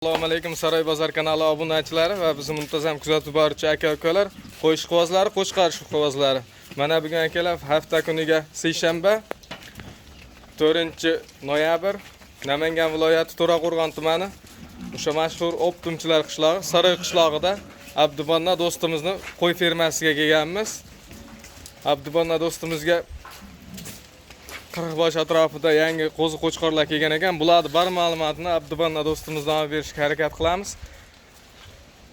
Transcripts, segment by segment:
Assalomu alaykum, Saroy bozor kanali obunachilari va bizni muntazam kuzatib boruvchi aka ukalar, qo'y ishqibozlari, qo'chqor ishqibozlari. Mana bugun, akalar, hafta kuniga seshanba, 4 noyabr, Namangan viloyati To'raqo'rg'on tumani, o'sha mashhur optumchilar qishlog'i, Saroy qishlog'ida Abdubanna do'stimizni qo'y fermasiga kelganmiz. Abdubanna do'stimizga 40 bosh atrofida yangi qo'zi qo'chqorlar kelgan ekan. Bularni bar ma'lumotini Abdubanna do'stimizdan olib berishga harakat qilamiz.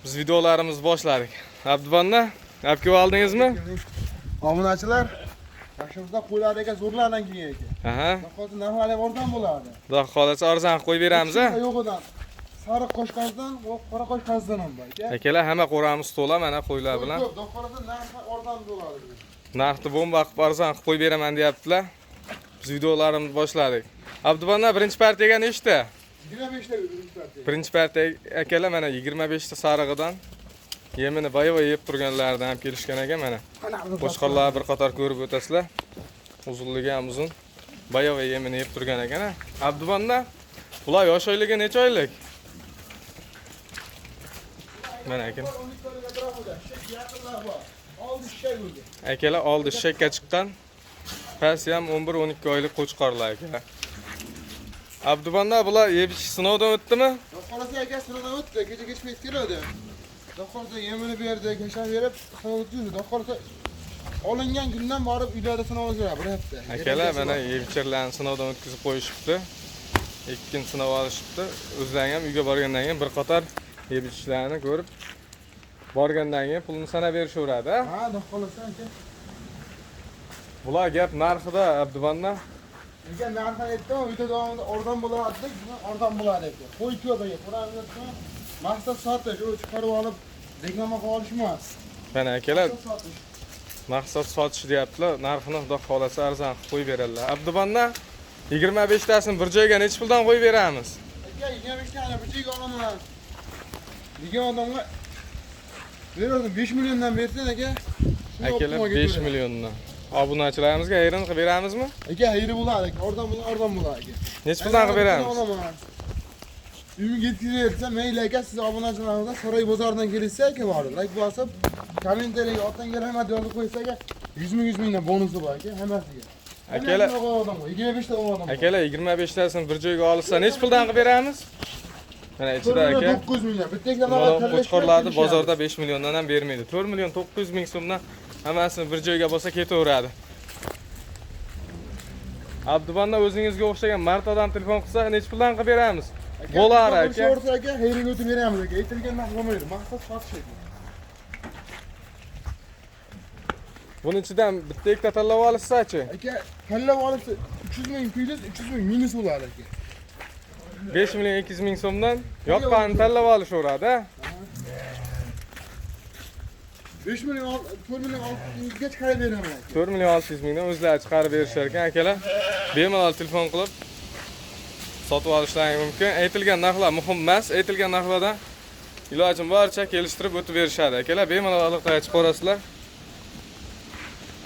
Biz videolarimizni boshladik. Abdubanna, olib kelib oldingizmi? Obunachilar, yaxshimizda qo'ylar aka, zo'rlardan kelgan ekan. Hozir narxlari ham arzon bo'ladi. Xudo xohlasa, arzon qilib qo'yib beramiz, a? Yo'g'idan. Sariq qo'shqazdan va qora qo'shqazdan ham bor aka. Akalar, hamma qo'ramiz to'la mana qo'ylar bilan. Ko'p, xudo xohlasa, narxi arzon bo'ladi. Narxni bomba qilib, arzon qilib qo'yib beraman deyaptilar. Biz videolarimizni boshladik. Abdubanna, birinchi partiyaga nechta? 25 ta birinchi partiya. Birinchi partiya, akalar, mana 25 ta sarig'idan, yemini boyava yeb turganlaridan ham kelishgan ekan mana. Qo'chqorlarni bir qator ko'rib o'tasizlar. Uzunligi ham uzun. Boyava yemini yeb turgan ekan, a. Abdubanna, bular yosh oyligi necha oylik? Mana, aka. 12 oylik atrofida, shak yaqinlar bor. Oldi shak o'zi. Akalar, oldi shakka chiqqan. Pasti ham 11-12 oylik qo'chqorlar, akalar. Abdubanna, bular yeb ichish sinovdan o'tdimi? Xudo xohlasa, aka, sinovdan o'tdi. Kecha kech payt keladi. Xudo xohlasa, yemini berdi, kashaf berib, sinov o'tkazdi. Xudo xohlasa, olingan kundan borib uylarda sinov o'tkazadi bir hafta. Akalar, mana yeb ichirlarni sinovdan o'tkazib qo'yishibdi. Ikki kun sinov olishibdi. O'zlari ham uyga borgandan keyin bir qator yeb ichishlarini ko'rib, borgandan keyin pulini sanab berishaveradi, a? Ha, xudo xohlasa, aka. Bular gap narxida, Abdubanna. Aka, narxini aytdim, video davomida arzon bo'ladi dedik, bugun arzon bo'ladi aka. Qo'y ko'p aka, qo'ramiz. Maqsad sotish, u chiqarib olib reklama qilib olish emas. Mana, akalar, Maqsad sotish. Maqsad sotish deyaptilar. Narxini, xudo xohlasa, arzon qilib qo'yib beradilar. Abdubanna, 25 tasini bir joyga necha puldan qo'yib beramiz? Aka, 25 tani bir joyga olaman degan odamga beraverdim, 5 milliondan bersin, aka. Shuni Akalar, optimga 5 ketadi. Milliondan. Obunachilarimizga ayrim qilib beramizmi? Aka, xayri bo'ladi, aka, arzon bo'ladi, arzon bo'ladi, aka. Necha puldan qilib beramiz? Olaman. Uyimga yetkazib bersa, mayli, aka, siz obunachilarimizdan Saroy bozoridan kelishsa, aka, borib, layk bosib, kommentariyaga "Otangga rahmat" yozib qo'ysa, aka, 100 ming, 100 mingdan bonusi bor, aka, hammasiga. Akalar, Hammasini olgan odamga, 25 ta olgan odamga. Akalar, 25 tasini bir joyga olsa necha puldan qilib beramiz? Mana ichida, 4 million aka. 900 mingdan. Bitta ikkita Mana qo'chqorlarni bozorda 5 milliondan ham bermaydi. 4 million 900 ming so'mdan hammasini bir joyga bo'lsa ketaveradi. Abdubanna, o'zingizga o'xshagan mard odam telefon qilsa, necha puldan qilib beramiz? Bo'lar, aka. Aka, aka, xayriga o'tib beramiz, aka. Aytilgan narx bo'lmaydi. Maqsad sotish, aka. Buni ichidan bitta ikkita tanlab olishsa-chi? Aka, tanlab olibsa, 300 ming plyus, 300 ming minus bo'ladi, aka. 5 million 200 ming so'mdan yoqqanini tanlab olishaveradi, a? 5 million, 4 million 600 ga chiqarib beraman, aka. 4 million 600 mingdan o'zlari chiqarib berishar ekan, akalar. Bemalol telefon qilib sotib olishlari mumkin. Aytilgan narxlar muhim emas. Aytilgan narxlardan ilojim boricha kelishtirib o'tib berishadi. Akalar, bemalol aloqaga chiqaverasizlar.